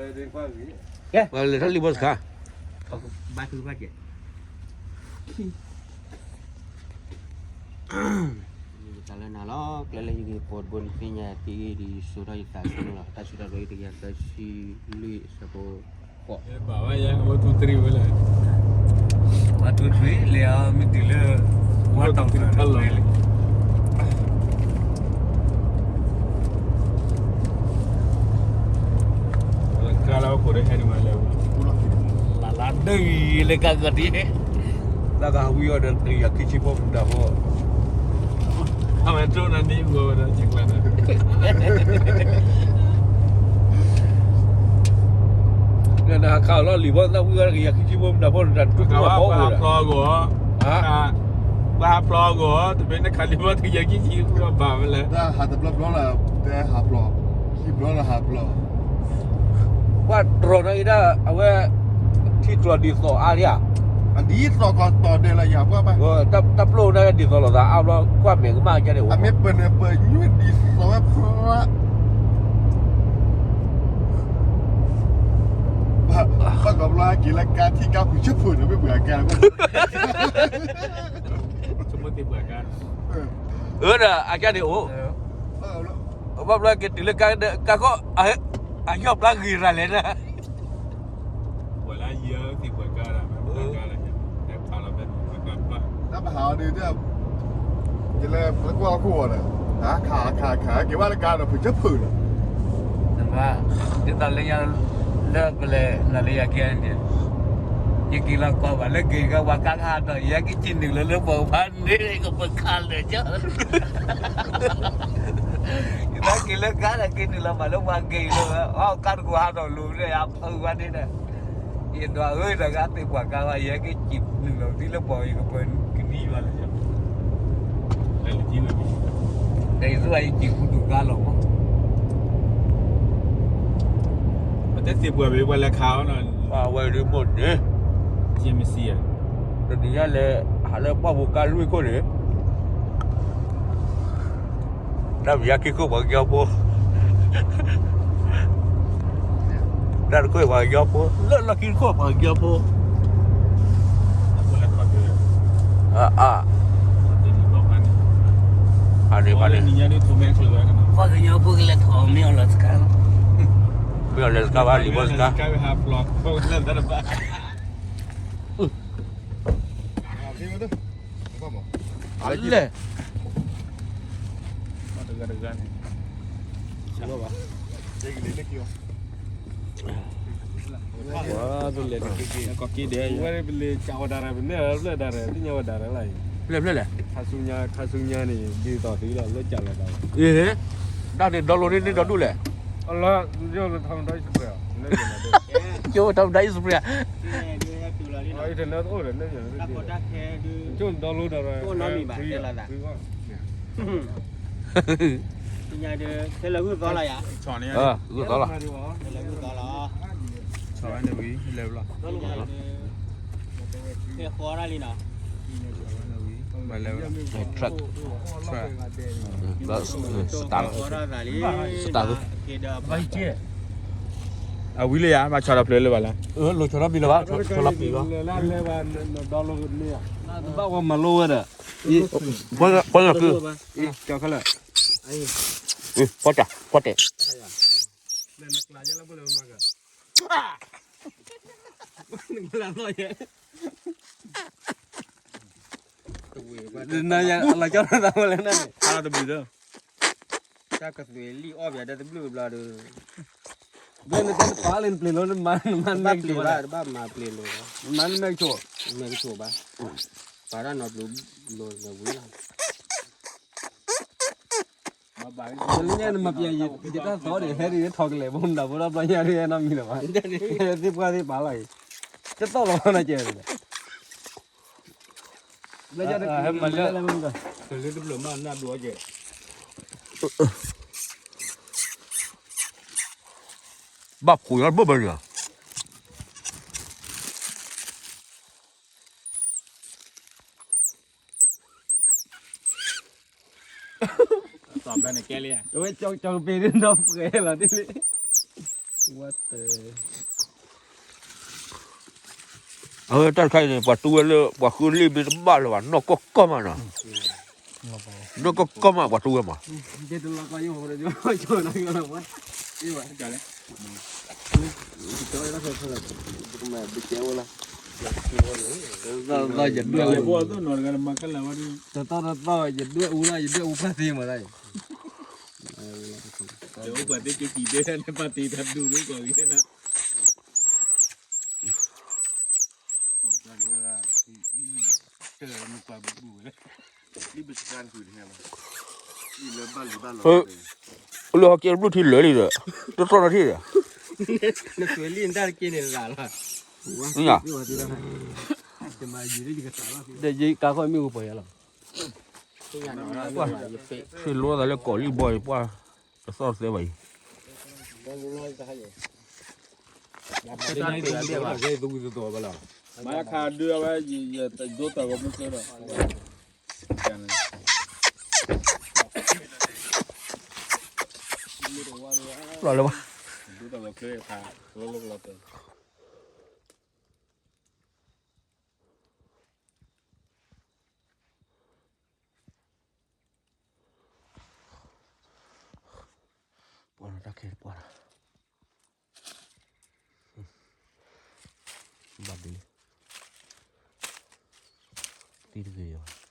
ကဲ ပှၤလဲၤထီၣ်လံာ်ဘီစခါ ဘၣ်ထုကဖၣ်ကဲ တၢ်လၢနၤလီၤ ကျဲလၢယက့ၤပိာ်တဘိန့ၣ်သ့ၣ်ညါသံဒ်စိၤထီၣ်ယသးဆူၣ်န့ၣ်လီၤ တၢ်ဆူၣ်တၢ်ဘျီယတကယၤသၢဆံလွံၢ်အဆၢဖိဃိး ဘၣ်ဝဲယဲ one two three ဝဲလဲၣ် one two three လဲၤအီၤမ့ၢ်တုၤလၢ one two three ထီၣ်လီၤ ကါလၢအခိၣ်ဒီးဟဲန့ၣ်မးလဲၣ် လၢလၢဒၢးလၢကါကီၤဒ် တၢ်ကဟးဝံၤအီၤဒီး တကယၤခံဆံဖိမတၤဖိ အဝဲဒိၣ်နၤဒ်ဝဲဝဲဒီး ကၠံၣ်ကျါဒီး နဟးခးအီၤလီၤလံာ်ဘီသၣ်ဝံၤအီၤတကယၤခံဆံဖိမတၤဖိ တၢ်ထူၣ်ထူၣ်အဖီအိၣ်ဒီး ပှၤဟးဖျီအဂီၢ် ပှၤဟးဖျီအဂီၢ် တမ့ၢ်နခးလံာ်ဘီတကယၤခံဆံဖိဘၣ်မလဲၣ် တၢ်ဟးတဘျီဘျီလၢ တဟးဖျီ ခံဘျီလၢဟးဖျီ ကွၢ်တြီၤန့ၣ်ဒၣ် အဝဲ ထံတြီၤဒ်သိးအါဒံးဧါ အဒ်သိးကီးတီၤဒဲးလၢယၤပှၢ်ဘၣ် တၢ်ပျိၢ်န့ၣ်ဒ်သိးလိာ်သးအါဘျီ ကွၢ်မဲာ်ကမၣ်ကဲန့ၣ် အမ့ၢ်ပၢၢ်န့ၣ်ပၢၢ်ညွံးဒ်သိးဝဲဖရၣ် ဘၣ်ကီးဘျီဟဲက့ၤလၢကါထံကါပူၤဆၢဖုၣ်န့ၣ် မ့ၢ်ပှၤကါ အၢ ဒီးအကါန့ၣ်အိၣ် ဘၣ်ဘျီက့ၤတုၤလၢကါ ကါခီၣ် အယီၢ်ပျၢ်ဂ့ၤရၤလဲၣ်နၤ ပှၤလၢယဲသ့ၣ်ပှၤကါဒီး ပှၤကါဒီး တၢ်ပဟးအီၤဒုး ယလဲၤပကွၢ်ခိၣ်အီၤဒီး အခါအခါအခါ က့ၤဘၣ်လၢကါဒီး ဖုးကဖုးလီၤ နဘၣ် ဒ်သိးလၢညါ လၢပလဲၤနၤလၢယၤကဲန့ၣ် ယက့ၤလီၤကီးဘၣ်လၢက့ၤကဝၤကါကဟးဒီး ယဲက့ၤက့ၤနုာ်လၢလၢပှၤဖးန့ၣ် ကပကါလၢာ်ကၠီ ယဘၣ်က့ၤလၢကါဒီးက့ၤနုာ်လီၤဘၣ်လၢပှၤက့ၤလၢ အီၣ်ကါတကိးဟးထီၣ်လူၤလၢယဖုးဝဲန့ၣ်ဒီး ယဒွးဧၢတဂၤသ့ၣ်ပှၤကါဝဲ ယဟဲက့ၤစံးနုာ်လီၤသံလၢပှၤအံၤကပၢၤကနံၤယွၤလၢယၤ ဒီးယသူၣ်အံၤယစံးဃုဒုးကါလီၤမး ပတဲသ့ၣ်ပှၤဘၣ်ပှၤလဲၤခးအီၤနီၤ ပှၤဝဲဒုးမိၢ်န့ၣ် ကမစံးဧါ တနံၤညါလဲၤ ဟးလၢပှၢ်ပူၤကါလွံၢ်ခိၣ်န့ၣ် တၢ်ပယါခံခိၣ်ပှၤကညီဖိ တၢ်တခိၣ်ပှၤကညီဖိ လၢလီၢ်ခံတခိၣ်ပှၤကညီဖိ အ အ အန့ၣ်ဘၣ်န့ၣ် ပှၤကညီဖိကလဲၤထီၣ်မ့ၢ်အီၤလီၤစကါ မ့ၢ်အီၤလီၤစကါဘၣ် လံာ်ဘီစကါ လဲၣ် ဝဲပလဲၤက့ၤက့ၤ ဝဲပလဲၤကးဝဲဒၣ်ရၤ ပနဲၣ်ရၤဖျၢၣ်ဒၣ်ရၤ သ့ၣ်ညါဝဲဒၣ်ရၤလၢအံၤ ဖျၢၣ်ဖျၢၣ်လဲၣ် ခါဆူညါ ခါဆူညါန့ၣ် ဒ်သိးသံလီၤလၢကးလီၤသး တၢ်န့ၣ် download န့ၣ် download လဲၣ် အလီၤ ယိၣ်လၢထီမဒါ Instagram ယိၣ်ထီမဒါ Instagram ကၠိ download ဒီး free ဘၣ် free ဘၣ် ဆဲလၢဂုၢ်သီလီၤယၤ ဂုၢ်သီလီၤ ဆဲလၢဂုၢ်သီလီၤ ဆဲဃီဒၣ်လံနီၤ truck truck ဘၣ် start လီၤ start လီၤ အဝံၤလၢယၤ ဘၣ်ဆီၣ်ဒီးဖျၢၣ်လၢဘၣ်လဲၣ် လိၤဆီၣ်ဒီးမံၤလၢၤဘၣ် ဆီၣ်လီၤမံၤဘၣ် ဘၣ်ဝဲမၤလိဝဲဒီး ပှၤကဖု ပှၤကဖု ပှၤတဲ ပှၤတဲ နၤယၤ လီၤကၠီသးဝဲလဲၣ်န့ၣ် အါတဘျုးဒီး တၢ်ကသွံၣ်လံအီၣ်ပျးဒီးတဘျုးဘျီဒီး ဘျဲၣ်နတဲတပာ်လၢနပျ့ၤလိၤ နမၤနမဲကဆိးဘၣ် တဘၣ်မၤပျ့ၤလိၤ နမၤနမဲကဆိး မဲကဆိးဘၣ် ပာ်တၢ်နီၤပျ့ၤလိၤဝံၤ လၢညါနမၤပျးယတၢ်သီဒီး ဟဲဒ်ထီၣ်ကလဲာ်ဘိမတၤဘိဒီး ဘျီညါဒ်နီတမံၤလၢၤဘၣ် သ့ၣ်ပှၢ်သ့ၣ်ပာ်လီၤအံၤ တသီၣ်လီၤနီၤကဲ ဟဲမၤလၢ တဘျီမးနဒိကဲ ဘၣ်ဖှိၣ်ညါဘၣ်ဘၣ်လီၤ အဝဲကၠီကပ့ၤဒ်ဒီပှဲၤလီၤဒ်လံ အဝဲတၢ်တခါအံၤန့ၣ် ပှၤတူဝဲလၢ ပှၤဃုလံာ်မ့ၢ်တဘၣ်လၢၤဘၣ် နီၢ်ကီၢ်ကီၢ်မးနီၤ, နီၢ်ကီၢ်ကီၢ်မး ပှၤတူဝဲမး, လၢဟီကဲဘျုးထံလၢာ်လံဒီး တတီၢ်နီထံၣ်ဒီး နသွဲလံနတၢ်တက့ၢ်န့ၣ်လၢ်လီၤ, ဒီးယကါခီမ့ၣ်အူပှၤယၤလီၤ, ဆ့ၣ်လိသးလၢကီးလံဘီအံၤပှၢ်, တသီၣ်တသဲဘၣ်အံၤ, မၤခးဒုးအဝဲ ယဒိတၢ်ဂီၤမူကဲဒီး လီၤလၢၤဘၣ်, ဒိတၢ်ဂီၤချ့ခါ လီၤလီၤလီၤတဲာ် ပှၤလီၤတၢ်ခဲပှၤလီၤ, ဘၣ်ဒုး, သံတဂ့ၤယီၤ ကစၢၢ်ဖျၢၣ်ဘံတဆဲခိၣ်, ဒီမုၢ်ဒီသကိးဧၢ,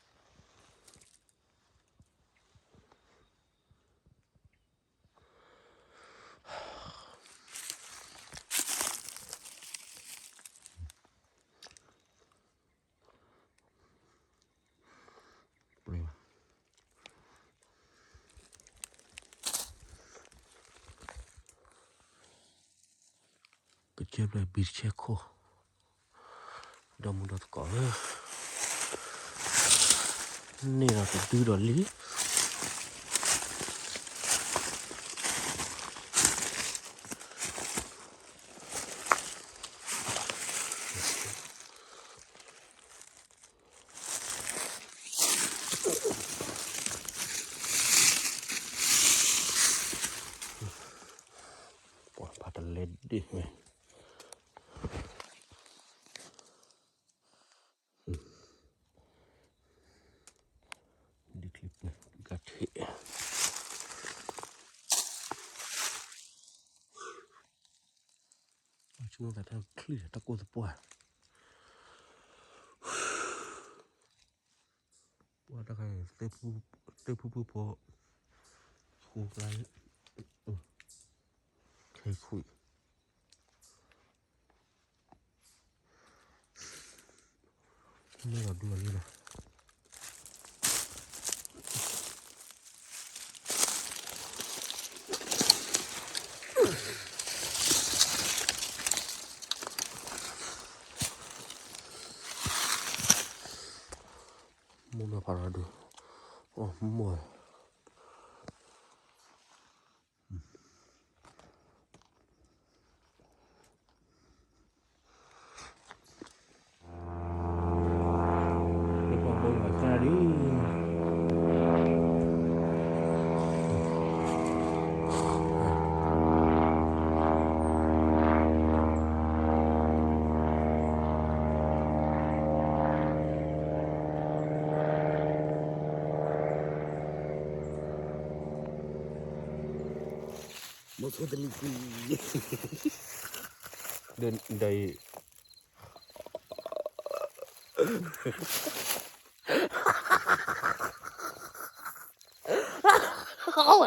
န့ၣ်ဒီးတဒုဒီးလံ, ပှၤဖးတလဲဒ့ၣ်ဝဲ, ဒ်ချံပှဲၤ ဂၤထံၣ် ဆိကမိၣ်သးတၢ်ချံၣ်တၢ်ကိၢ်သပှၢ်, ပှၤတၢ်ခါန့ၣ် သ့ၣ်ဖူဖူဖိ ဃိကျါ, ခဲခွံ, မ့ၢ်လီၤဒူလီၤလံလီၤ. မိၢ်မ့ၢ်ဖးရၤဒုး, အိၣ်မိၢ်, မ့ၢ်ဆိတလံၤက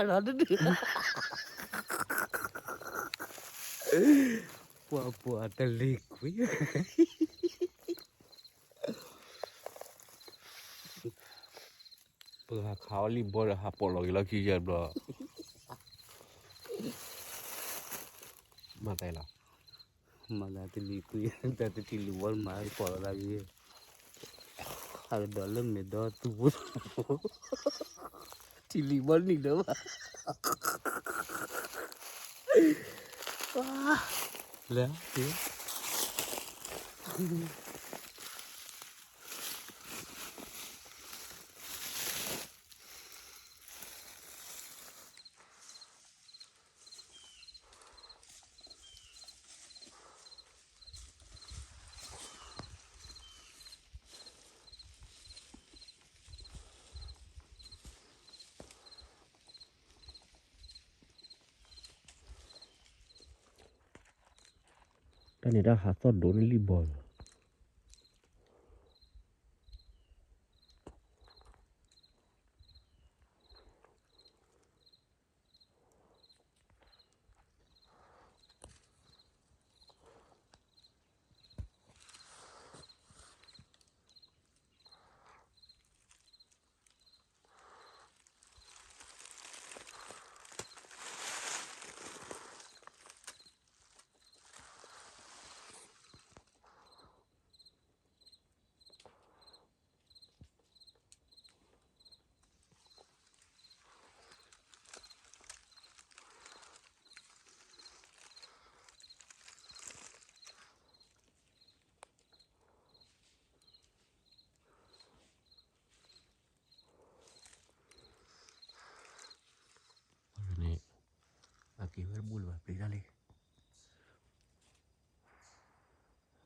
ွံာ်, ဒီးအံၤ, ဝဲလီၤတဒု, ပှၤပှၤတလံၤကွံာ် ပဟးခးအီၤလံဘီဒီး ဟးပိာ်လီၤက့ၤလီၢ်ခံယဲၢ်ဘျီ, မၤသးလီၤ, မၤသးတလံၤကွံာ် တၢ်တထံၣ်လံၤဝီမၤပိာ်လီၤသးက့ၤ, ဟးကဒီးလၢမဲာ်ဒီသူဖိ, ထံၣ်လံၤဝီနံၤဒီးဘၣ်, လၢ ပှၤပှၤတလံၤကွံာ်, န့ၣ်တၢ်ဟးသီၣ်ဒိးန့ၢ်လံၣ်ဘီလီၤ. န့ၣ် အက့ၤဝဲတဘူၣ်လၢၤဘၣ် ပျံၤတၢ်လံ,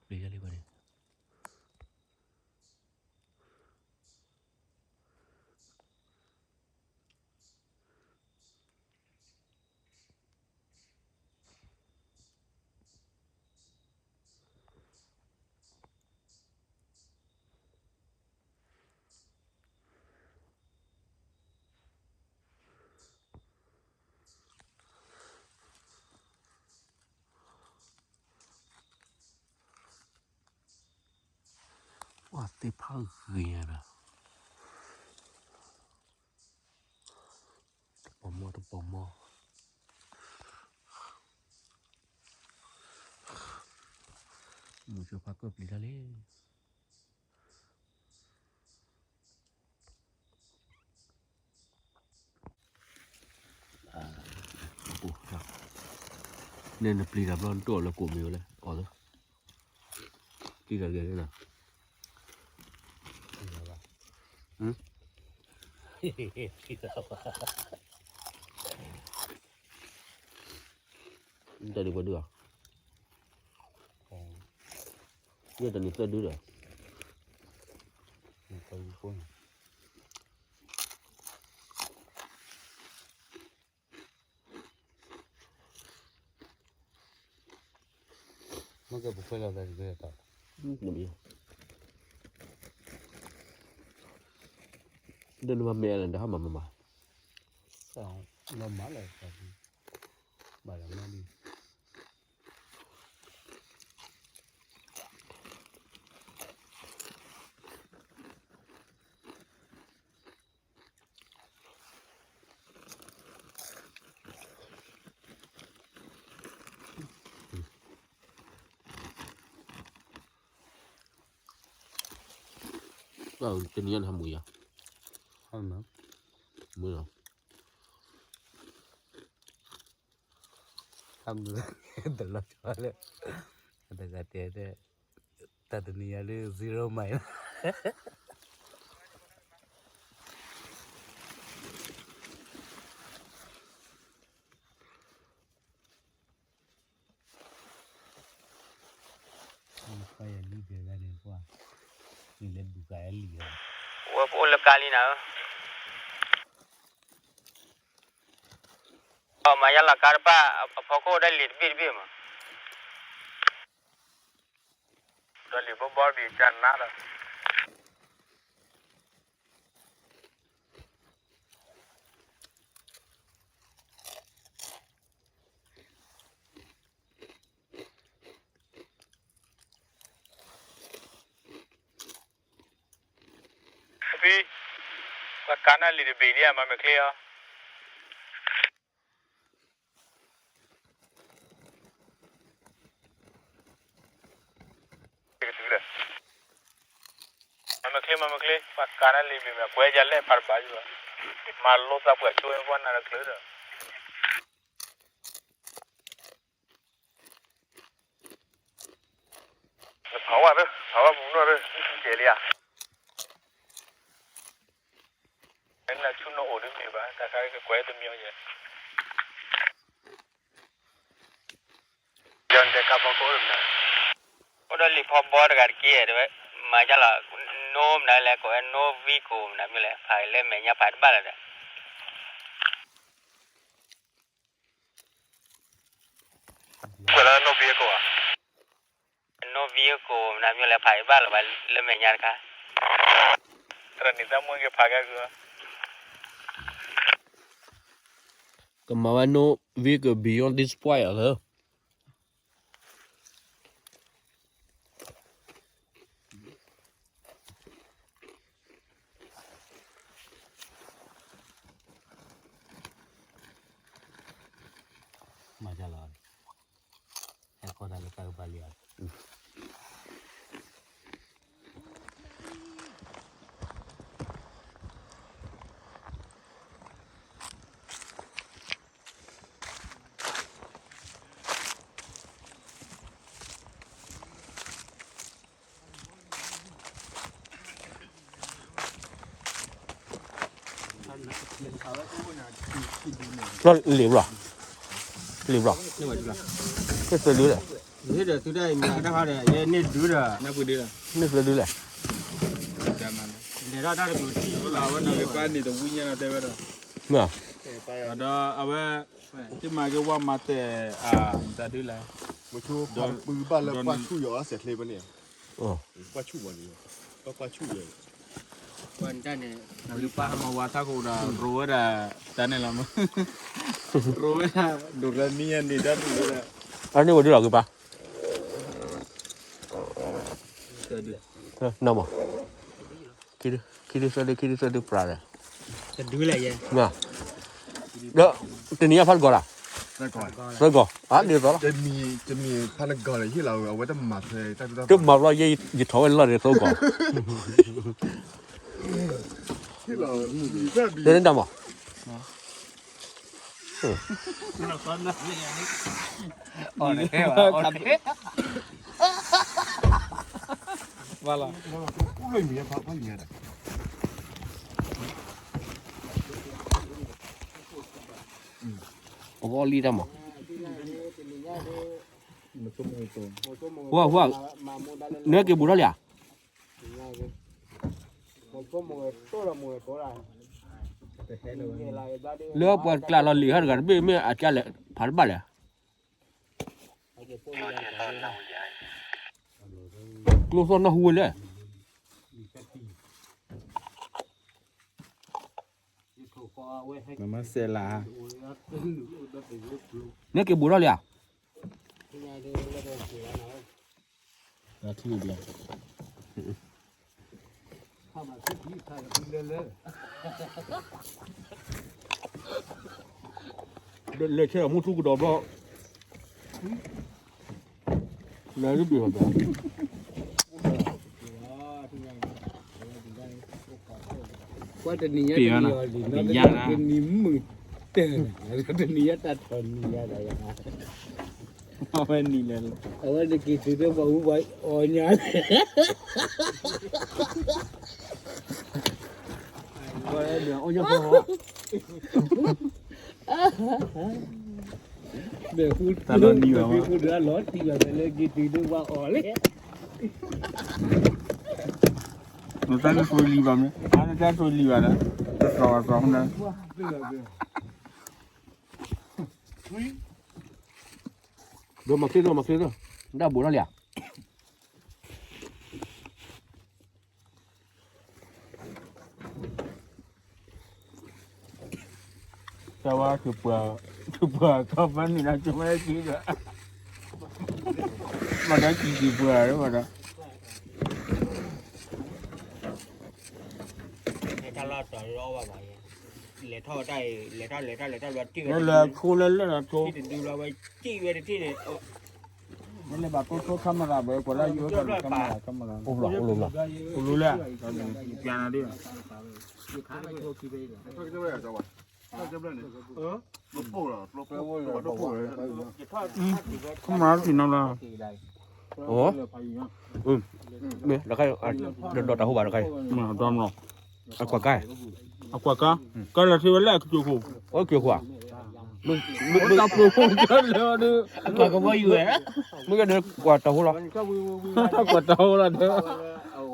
ပျံၤတၢ်လံဘၣ်န့ၣ်. ပှၤသ့ၣ်ဖးဂ့ၤညါဒီး တပီၤမီၢ်တပီၤမီၢ်, မူကၠိဖးကၢၢ်ပျံၤတၢ်လံ. န့ၣ်နပျံၤတၢ်ဘျီ နတိၢ်အီၤလၢကိးမံၤဝဲလဲၣ် အီၤလၢ ပျံၤတၢ်ဂ့ၤန့ၣ်လီၤ. တၢ်ဒုးပှဲၤဒုးဧါ, ယဲၢ်တနံၤသၢဒုဒီး မ့ၢ်ကဲပခွဲးလီၤသးတကဲတၢ်, ဒ်နမၤမဲာ်လဲၣ် ဒီးဟါမၤမၤမၤ, လီၤမၤလီၤ, ဘၣ်လီၤမၤလံ. တနံၤညါန့ၣ်ဟးမုာ်ယၤ, မုာ်လီၤ, ဟးမုာ်, တလီၤဆီလၢ အတဂၤတဲတဲ တၢ်တနံၤညါလၢ zero mile ဝဲပအိၣ်လၢကါလံနၤဧၢ, အမၤယါလီၤကါတပၣ် အဖီခိၣ်ဒၣ်လံာ်တဘ့ၣ်တဘ့ၣ်မး, ဒီးလံာ်ဘီဘီတဘ့ၣ်ကနါဒီး ဖံ, ပှၤကါနၢ်လံာ်တဘ့ၣ်ဒ်အမၤမဲာ်ချ့အီၤ, မၤမဲာ်ချ့ မၤမဲာ်ချ့ ပှၤကါနၢ်လံာ်တဘ့ၣ်မ့ၢ်ကွဲးယၤလဲၣ် ဖးတဘၣ်ယၤ, မၤလိသးပှၤကၠိပှၤနၢ်တချုးဒီး ဖးဝါသၢ ဖးဝါပူၤနီၢ်သၢ ကဲလံဧါ, နဆူနအိၣ်ဒ်မ့ၢ်ဘၣ် တၢ်ခါကကွဲးတမံၤယဲ, ယတဲကါဖီခိၣ်မနုၤ, အိၣ်ဒီးလံာ်ဖီဘီတဂၤတက့ၢ် တဲဝဲ, မၤယါလီၤ, နိမနုၤလဲၣ် ကိးဝဲနိဝံကိးမနုၤမ့ၢ်လဲၣ် ဖးလၢမဲာ်ညါဖးတဘၣ်လၢၤဒီး ကွဲးလၢနိဘံကိးဧါ, ယကိးနၤမ့ၢ်လဲၤဖးအံၤဘၣ်လီၤဘၣ်လၢမဲာ်ညါတခါ, တၢ်န့ၣ်တၢ်မုၢ်က့ၤဖးကဲကု, ကမၤဝဲနိ we go beyond this point လၢ မၤတၢ်လီၤ, ဟဲခီတၢ်လၢတၢ်ကပၤလံဧါ. လံာ်ဘျီ, လံာ်ဘျီ, မ့ၢ်သုဒုလဲၣ်, မ့ၢ်သုဒုလဲၣ်, မ့ၢ်, ဒီးအဝဲ တမၤက့ၤဝဲမၤတဲာ်အတၢ်ဒုလဲၣ်, မုဆိဖးတပှဲၤဘၣ်လၢပှၢ်ဆူၣ်ယီၤအီၤစဲးချ့ဖဲန့ၣ်, ပှၢ်ဆူၣ်ဘၣ်န့ၣ်, ပှၢ်ဆူၣ်ယီၤ, ပှၢ်န့ၣ်တၢ်န့ၣ်, ပှၢ်မၤဝါထၢ်ဃိဒီး ရိဝဲဒၣ်တၢ်န့ၣ်လီၤမး, ရိဝဲဒၣ် ဒိးရၢမံယဲန့ၣ်တၢ်ဒုလဲၣ်, အန့ၣ်ဝဲဒုလီၤက့ၤပၢ်, နီၢ်မး ခံဒုသၢဒု ခံဒုသၢဒု ပြးဒီး, တဒုလဲၣ်ယဲ, ဒီး တနံၤအံၤဖးတဂီၤလၢ်, သၢဂီၤ, အါဒ်သိးလီၤ, တမံၤဖးတဂီၤလၢ် ဟ့ၣ်လီၤဝဲ အဝဲတမၤဖဲတၢ်ဒုတၢ်ပှၢ်, တမၤဘျီယဲယထီၣ်ဝဲလီၢ်န့ၣ်သၢဂီၤ, ဟ့ၣ်လီၤ, တနံၤတၢ်မး ဘၣ်လီၤ, အဂီၢ်လံတၢ်မး, ဟိ, နက့ၤဘူးထီၣ်လံဧါ, လၢပှၤကျးလီၤလံာ်ဟဲတဂၤတဘ့ၣ် မ့ၢ်အကလဲၣ် ဖးတဘၣ်လဲၣ်, ကျိသီၣ်နၢ်ဟူဝဲလဲၣ်, မၤမၤစဲးလး, နက့ၤဘူးထီၣ်လံဧါ, ထံၣ်ဘျီ လဲၤဆဲးအမူထူကဒီးဘျီ, လဲၤလၢဘ့ၣ်ဘၣ်ဘၣ်, ကွၢ်တနံၤညါတနံၤအီၤလံ, တနံၤညါတနံၤမုာ်တၢၢ်, တနံၤညါတၢ်ထီၣ်နံၤညါဒီးယၤ, အဝဲနံၤလဲၣ်, အဝဲနက့ၤတုၤလၢပှၤအူပှၤအီၣ်ညါ, အီၣ်ညါဖီ, တၢ်လီၤနံၤဘၣ်မး, နတၢ်ကတိၤလံၤဘၣ်မ့ၢ်, နတၢ်ကတိၤလံၤဘၣ်ဒီး, တသီၣ်ဘၣ်သီၣ်န့ၣ်, ဒီးမၤချ့ဒီးမၤချ့ဒီး, ဒၣ်ဘူးထီၣ်လံဧါ. တၢ်ဝဲ, ကပှၤကီၢ်ဖဲန့ၣ်ဒီး ကမ့ၢ်က့ၤဒီး, မ့ၢ်တၢ်ကံၤက့ၤပှၤဒီး, တၢ်လီၢ်တီၤလီၤဘၣ်ဘၣ်, လဲၤထီၣ်တၢ်, လဲၤထီၣ်လဲၤထီၣ်လဲၤထီၣ်လီၤတံၢ်ဝဲ, လဲၤဖိလၢလၢၢ်လီၤထိ, တဒုလီၤဝဲတံၢ်ဝဲတထံၣ်န့ၣ် မ့ၢ်လၢဘၣ်တိၢ်ထိ camera ဘၣ် ကွၢ်လၢယအိၣ်တၢ်လီၤ camera, camera, အိၣ်လီၤ, အိၣ်လီၤ, အိၣ်လီၤ, camera ထံၣ်နီၤလီၤ, မ့ၢ်လၢခါ, ဒီးတၢ်ဟိဘၣ်တခါအံၤ, အကွၢ်ကါ, အကွၢ်ကါ, ကါလၢထံဝဲလၢအကစၢၢ်ခိၣ်, အကစၢၢ်ခိၣ်ဧါ, မ့ၢ်တၢ်ဖိဖိကလၢာ်ဒီး, မ့ၢ်ကဲဒီးကွၢ်တၢ်ဟိလီၤ, ကွၢ်တၢ်ဟိလီၤဒီး,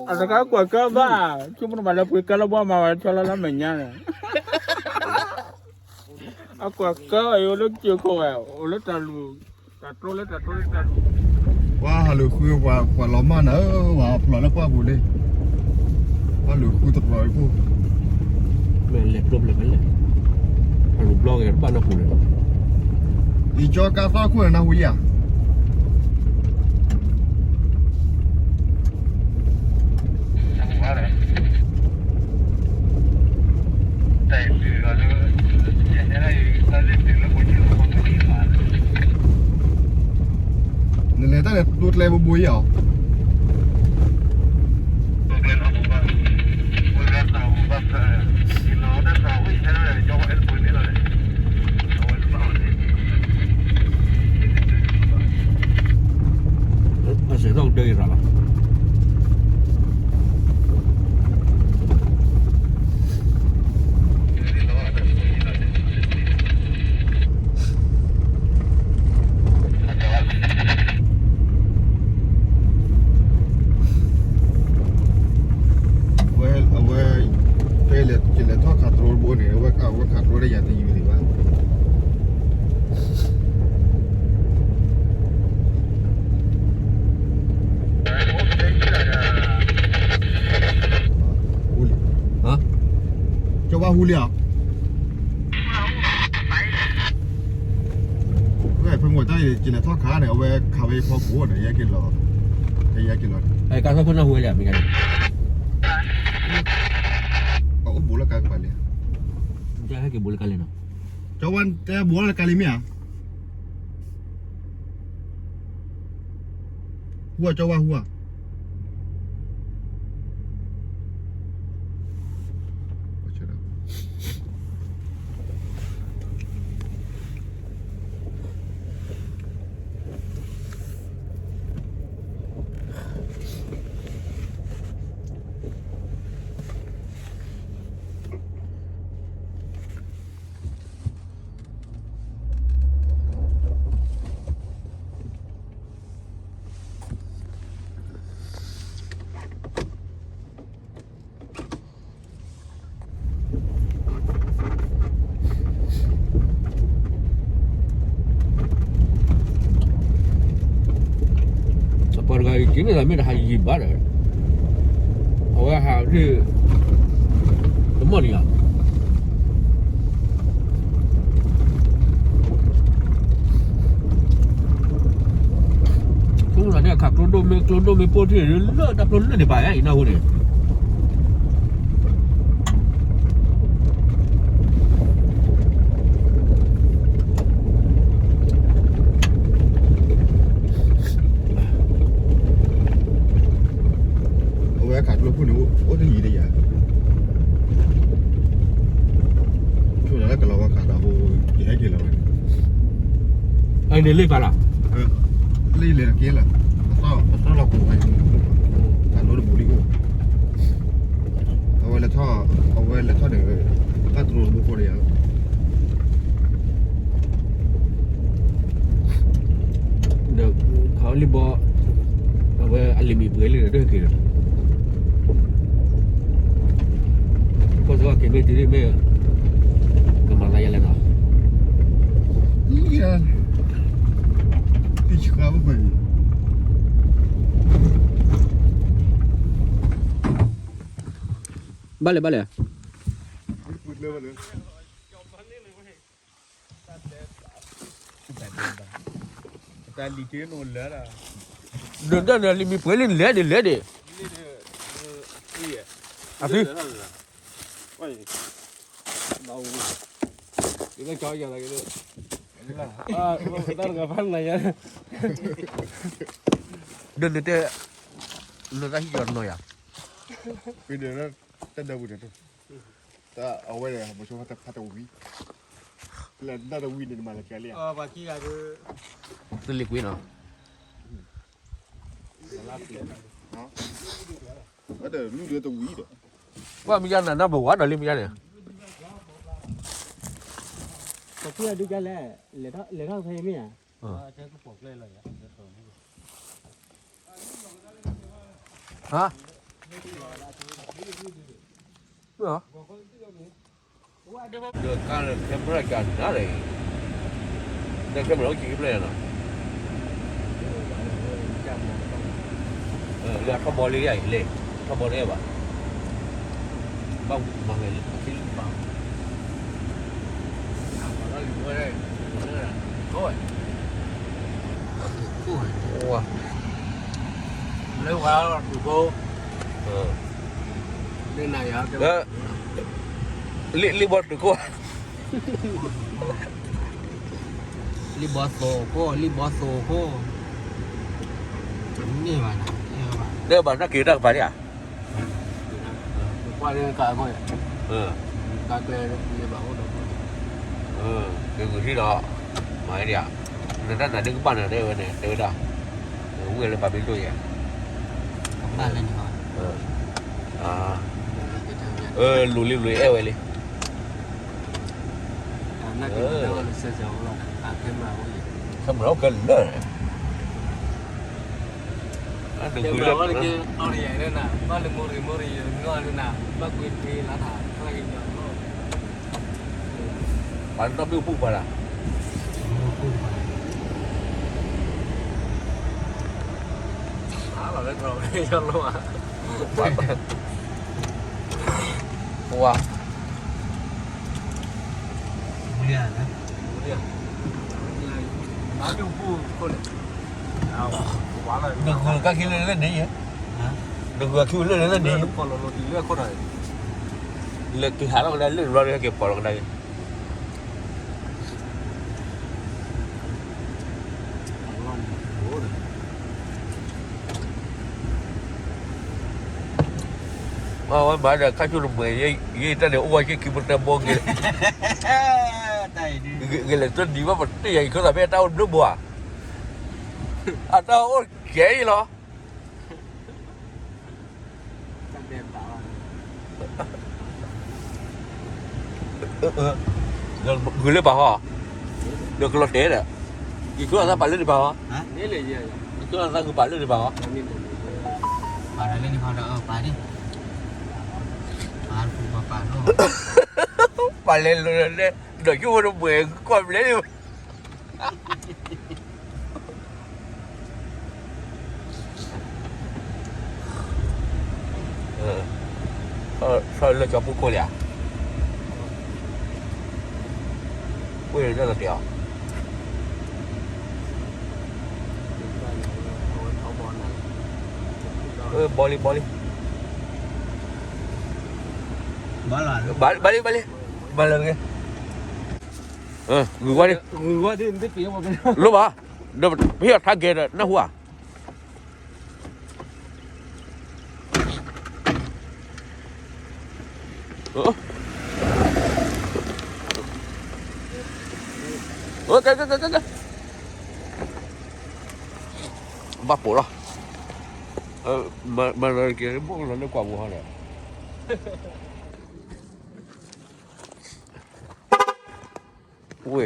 အတခါကွၢ်ကါဘၣ်, ဆိကမိၣ်တမၤလၢပှ့ၤကါလၢဘှါမၤဝဲဆီလီၤလၢမဲာ်ညါန့ၣ်, အကွၢ်ကါအံၤအိၣ်လၢကစၢၢ်ခိၣ်ဝဲ, အိၣ်လၢတၢ်လူၢ်, ပှၤဟးလိာ်ဃု ပှၤလီၤမၢ်နၤဧၢ, ပှၤဖျိးလၢပှၢ်ပူၤလံ, ပှၤလိာ်ဃုတရီးဖိ, လဲၤကျိဖျဲးဖဲလဲၣ်, အလူၤဘျီဂ့ၤတဘၣ်နီၢ်ပူၤန့ၣ်, ယကၠီကါသီခိၣ်န့ၣ်နၢ်ဟူယၤ နလဲၤတၢ်လဲၤတိကျဲဘိဘိအံၤဧါ. အစဲးထီၣ်ကတၢၢ်အံၤရၤလီၤ. အဝဲ အဝဲ ဖဲလဲၤ ကလဲၤထီၣ်ခးတြိတဘိန့ၣ် အဝဲ အဝဲခးတြိဒီးယၤတယုၢ်ဒံးဘၣ်. ဟါ, ကၠီဝါဟူလံဧါ. ဖဲမ့ၢ်တၢ်ယကလဲၤထီၣ်ခးန့ၣ် အဝဲခးဝဲယဖီခိၣ်န့ၣ် ယဟဲက့ၤလီၤ, ယဟဲက့ၤလီၤ, ကါဖီခိၣ်နၢ်ဟူဝဲလံဧါ မ့ၢ်ကါန့ၣ်, အအိၣ်ဘူးလၢကါကပၤလံ, ဟဲက့ၤဘူးလၢကါလံနီၤ, ကၠီဝါတဲဘူးလၢကါလံမ့ၢ်ဧါ. ဟူဧါ ကၠီဝါဟူဧါ. အပှၤတဂၤအံၤ က့ၤမ့ၢ်သးမ့ၢ်တဟးယံာ်ဘၣ်ဒီး အဝဲဟးဒ် တမီၢ်လံဧါ. ကျိဒၣ်န့ၣ် အခးကျိဒိၣ်မ့ၢ် ကျိဒိၣ်မ့ၢ်ပိၢ်ထံၣ် လၢတၢ်ဖျိလၢန့ၣ်ပာ်ယါအံၤနၢ်ဟူန့ၣ် အဝဲခးကျိခိၣ်န့ၣ် အိၣ်တယံၤဒီးယၤ, ဆိလၢကလီၤဝဲခးတၢ်ဟိ ယဟဲက့ၤလီၤဝဲ, အန့ၣ်လ့ၣ်ပာ်လီၤ, လ့ၣ်လဲၤတက့ၢ်လီၤ, ပသီၣ်လီၤပူၤဝဲ, တၢ်လိတဘူးလံအိၣ်, အဝဲလဲၤထီၣ်, အဝဲလဲၤထီၣ်ဒီး တၢ်တရိတဘူးဃီဒီးယၤ ဒီးခးလံဘီ, အဝဲအလံာ်မံၤပှဲၤလံဒီးက့ၤဒီး, ကီၢ်စ့ၢ်ကီးက့ၤမ့ၢ်တုၤမ့ၢ်, ကမၤသးယၤလဲၣ်နီၤ, ယ, တဆှါဝဲ, ဘၣ်လဲၣ်ဘၣ်လဲၣ် တၢ်လံၤက့ၤနလၢ, ဒုးဒၣ်န့ၣ် လံာ်မံၤပှဲၤလံ လဲၤဒံးလဲၤဒံး, အသု, တၢ်တဂၤဖးနၤယါ, ဒုးနတဲ, နတၢ်ဟံးကီၤနီၤယၤ, တၢ်ဒၢပူၤန့ၣ်, တၢ်အဝဲဒၣ် ပဆိဖးတဝံၤ, လၢတၢ်တဝံၤန့ၣ် နမၤလၢကဲလံဧါ, တလံၤကွံာ်နီၤ, အဒၢးလူၢ်ဒၢတဝံၤဒီး, ပှၤမ့ၢ်ယါနၤနၢ်ပဝါဒီးလံမ့ၢ်ယါန့ၣ်, ပှၤဖုၣ်အဒုကလဲၣ်, လဲၤထီၣ်ဖဲမ့ၢ်ဧါ, ဟါ, ဒီးကါလၢ camera ကနၤလီၤ, ဒီး camera အိၣ်ကံၣ်ဖျဲၣ်နီၤ, ထီၣ်ဘီလံယလဲၣ်, ထီၣ်ဘီတအဲၣ်ဘၣ်, ဘၣ်မၤဝဲလၢခံလၢကပၤ, ဝါ, လၢဝါတူၢ်ဖိ, လၢနၤယၤ, လံၣ်ဘီတူၢ်ခိၣ် လံၣ်ဘီသိၣ်ခိၣ်, လံၣ်ဘီသိၣ်ခိၣ်, န့ၢ်ဘၣ်နၤ, တဲဘၣ်နက့ၤတၢ်ကပၤဒ်ဧါ, ကွၢ်လၢကါခိၣ်, ကါကျဲ, က့ၤဂုာ်ထံဒီး, မၤဒ်ဧါ, နတၢ်နၤဒ်ကဘၣ်နၤတဲဝဲန့ၣ် တဲဝဲဒၣ်, ဝံၤလၢပှၤမ့ၢ်ဒိၣ်ယဲၢ်, ဘၣ်လၢန့ၣ်, လူၤလံလူၤအဲၣ်ဝဲလံ ခဲမုၢ်ကလၢာ်, ဘၣ်လၢမုၢ်ရံမုၢ်ရံ, ပှၤလၢနီၢ်မ့ၣ်အူပူၤပှၤလၢ်, လၢလီၤလၢကီၢ်, ပှၤ နဂုာ်ကါခံလၢလၢန့ၣ်, နဂုာ်ကါခံလၢလၢန့ၣ်, လၢက့ၤဟးလီၤကဒါလၢဘျီက့ၤဖီၣ်လီၤကဒါက့ၤ ဝဲမၤဒီးခါဆူၣ်တမှဲၤ, ယတၢ်န့ၣ်အိၣ်ဝဲက့ၤခံပတၢဘိက့ၤ, ဂ့ၤလဲၤတနံၤဘၣ်ပတ့ၢ်ယၤအံၤ ခိသးဖဲအတၢ်အိၣ်ဒိၣ်ဘိဧါ, အတၢ်အိၣ်ကဲအံၤလီၤ. ဂုာ်လၢပာ်ဟီ, ဒီးကလီၤတဲာ်ဒီး, ယဆိကမိၣ်သးပာ်လၢန့ၣ်ပာ်ဟီ, ယဆိကမိၣ်သးဂုာ်ပာ်လၢန့ၣ်ပာ်ဟီ, ပာ်လၢန့ၣ်ပာ်ဒီး, ပာ်, ပာ်, ပာ်လဲၤလီၤ, ဒီးဆိကမိၣ်တမှဲၤကွၢ်ဘျဲၣ်န့ၣ် ဆီလၢကၠီပူခိၣ်လံဧါ, ဝ့ၢ်လၢလီၤတဲာ်အီၤ, ဘီလံဘီလံ, ဘၣ်လံဘၣ်လံ, ဘၣ်လၢက့ၤ, ဂုၤဝါဒ်, လိၣ်ဘၣ်, ဒီးပဟ့ၣ်အီၤထါဂဲၤဒီးနၢ်ဟူဧါ ဘၣ်ပိာ်လီၤ, မၤလီၤက့ၤ ဘိၣ်လီၤလၢကွၢ်ပူၤဟီ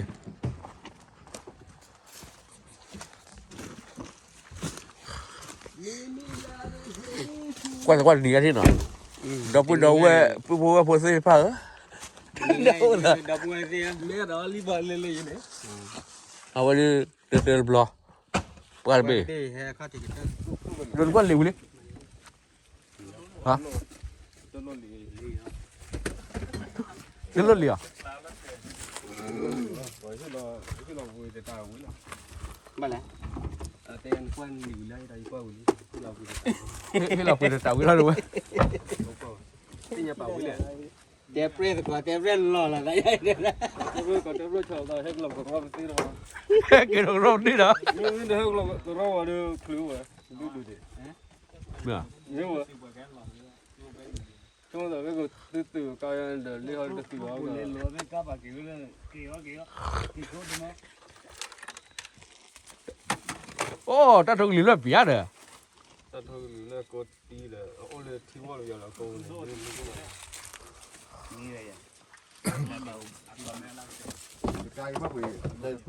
ဒီး, ဝ့ၢ် ကွၢ်ကွၢ်တနံၤအထံၣ်နီၤ, ဒီပုၢ်ဒီဝဲၢ် ပုၢ်ဖိဝဲၢ်ဖိသ့ၣ်တဖၣ်ဧၢ, ဒီပုၢ်ဒီဝဲၢ်သ့ၣ်, အဝဲဒၣ် တတၢတဘျီ, ပှၤတဘ့ၣ်, ဒိးတကွၢ်လံာ်ဝံၤလံ, ဟါ, တလိၣ်လံာ်အီၤ, ဘၣ်လဲၣ်, ဟ့ၣ်လီၤပှ့ၤတတၢ်ဝံၤလီၤတဝဲ, သ့ၣ်ညါပာ်ဝံၤလဲၣ်, တဲပြဲၢ်သကိး တဲပြဲၢ်လီၤလီၤ, ကဲထီၣ်ကရီပသ့ဒီး, ကရီဝဲဒီးချုးဝဲ, ဒုဒုဒံး, မ့ၢ်, အိၣ်တၢ်ထိၣ်ကလံၤလၢပျါဒီး, တၢ်ထိၣ်ကလံၤလၢကိးတံၢ်ဒီး အအိၣ်လၢထံဝီၢ်လီၤယီၤလီၤကိး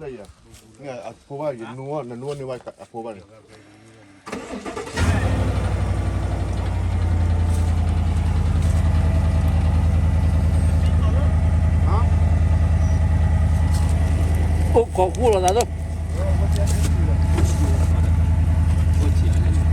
န့ၣ်, အဖိဘၣ်န့ၣ်, နနူန့ၢ်ဘၣ်အဖိဘၣ်န့ၣ် အိၣ်ခိးဃူလိာ်သးသိး, အိၣ်ဆံးအီၤလဲၣ်န့ၣ်,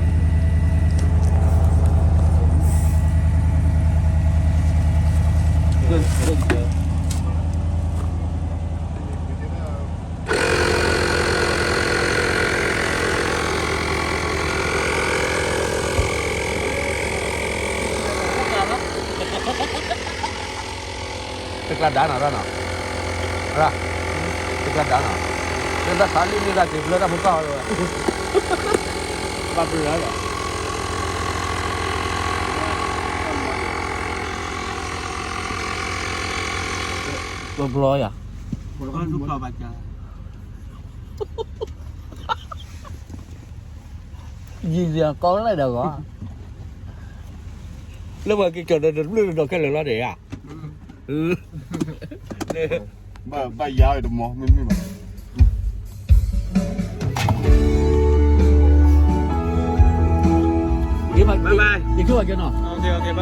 ကျါဒါနီၤ, ကျါဒါနီၤ, လၢတၢ်ခးလံန့ၣ် တၢ်က့ၤဘျၢတၢ်ဖိကီၢ်လီၤ, ဘၣ်ဘျၢလီၤ, ဘျီဘျီယၤ, ယံၤယံၤကီးလဲၣ်ဒီးဂီၤ, လၢပှၤက့ၤကၠီၤဒီးတဘျုးဒီးခဲလၢာ်လီၤဒဲးဧါ, ဘၣ်ယၤဝဲတမီၤ မ့မ့ၢ်ဘၣ်, ယဆိကမိၣ်ကဲနီၤ, ဝဲပျ့ၤပျ့ၤခံ တ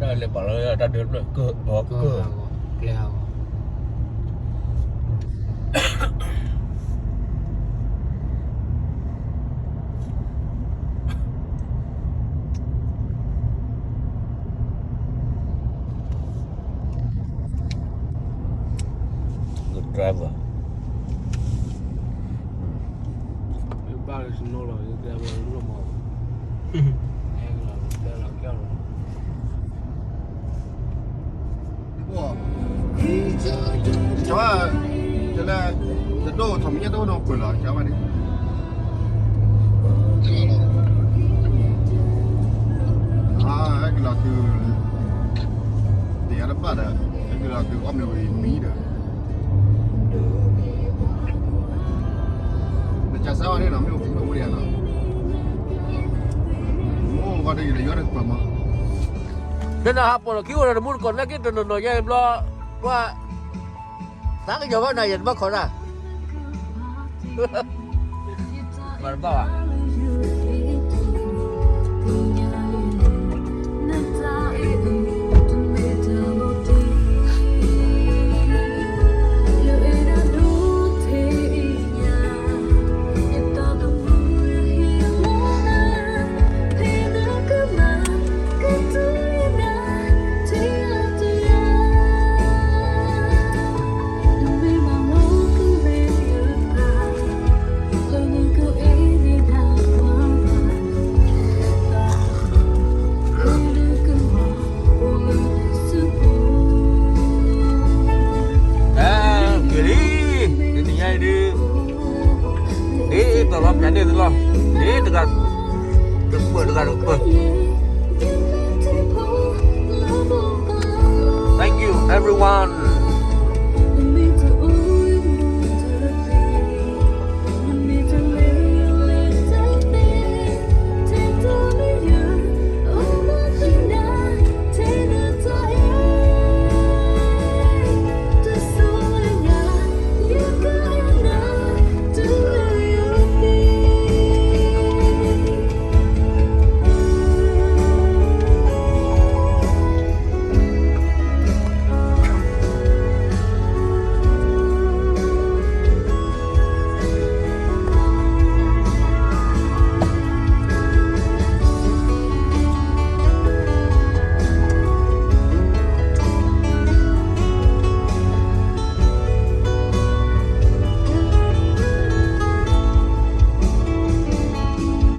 ၢ်လဲၤပာ်လီၤတၢ်ဒၢဖျၢၣ်ကၢၢ်အီၤကၢၢ်, ကျဲဟးဂီၤ Good driver. ဘၣ်စနီၤလီၤ driver လီၤမး, အဲၣ်လီၤကၢ်လီၤ ကၠီ, ကၠီ, တဒိၣ်ထီၣ်မံၤညါတအိၣ်နီၤ ပှဲၤလီၤ ကၠီဘၣ်န့ၣ်, အကလီၤတုၤ, တယၤတဘၣ်ဒီး, အကလီၤတုၤအီၣ်မ့ၤဝံၤမံဒီး, နကစၢ်အီၤန့ၣ်နီၤ မ့ၢ်အိၣ်မ့ၢ်အိၣ်ဒံးနီၤ, မိၢ်ဂီၤတယံာ်ဒီးယွၤတကပၤမး နနဟးပိာ်လီၤခံအိၣ်ဒီးတမူတကိးနာ်က့တနီၤနီၤယဲဘျီ, ပှၤ, သးကညီၤဘၣ်နၤယဲတဘၣ်ခီတၢ်, မၤတဘၣ်ဘၣ်. Thank you everyone.